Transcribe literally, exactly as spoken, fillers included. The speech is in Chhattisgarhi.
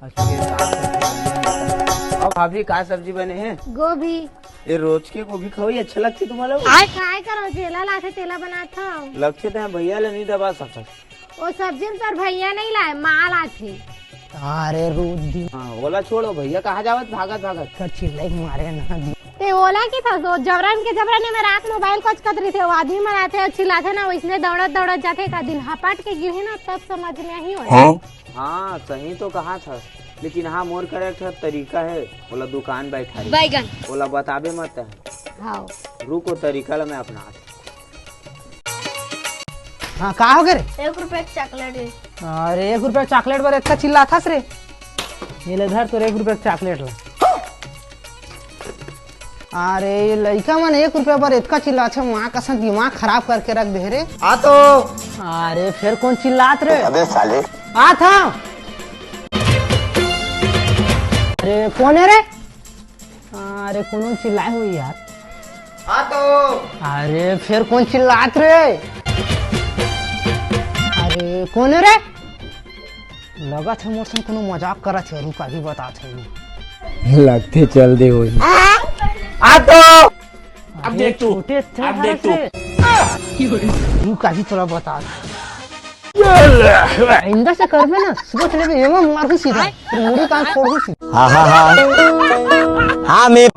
अब भाभी, का सब्जी बने हे? गोभी। ये रोज के गोभी खाओ, ये अच्छा लगथे तुम्हारा? आय, काय करो, जेला लाथे तेला बनात हव। लगथे त भैया ला नहीं दबा सकत। वो सब्जी में तोर भैया नहीं लाए, माँ लाथे। अरे रोज दिन। हाँ, ओला छोड़ो, भैया कहाँ जावत भागत भागत? का चिल्लाई मारे ना दी। ते ओला की था, वो जबरन के जबरन में रात मोबाइल कोचकत रहिथे, वो आदमी मन आथे, चिल्लाथे ना, वैसने दौड़त दौड़त जाथे, का दिन हपट के गिरही ना, तब समझ में आही ओला। हाँ? हाँ, सही तो कहा था, लेकिन हाँ, मोर करा एक ठो तरीका हे, ओला दुकान बैठा रही। बैगन। ओला बताबे मत। हाँ। रुको, तरीका ला मैं अपना। हाँ, का हो गे रे? एक रुपया के चॉकलेट दे। अरे, एक रुपया चॉकलेट बर इतना चिल्लाथस रे? ये ले धर तोर एक रुपया के चॉकलेट ला। अरे, ये लइका मन एक रुपया बर इतना चिल्लाथे, माँ कसम दिमाग खराब करके रख दे रे। आ तो। अरे, फिर कौन चिल्लात रे? अबे साले। आ था। अरे, कौन है रे? अरे, कोनो चिल्लाए होही यार। आ तो। अरे, फिर कौन चिल्लात रे? अरे, कौन है रे? लगत हे मोर संग कोनो मजाक करत हे, रुक, अभी बतात हँव। लगथे चल दे होही। आ तो। अब अरे, देख तू, छोटे से अब देख तू। हरस रे। रुक, अभी तोला बतात हँव। आइंदा से करबे ना, सोच लेबे, एमा मारहूँ सीधा, तेरी मुड़ी कान फोड़हूँ सीधा। हाँ, हाँ, हाँ। हाँ, मैं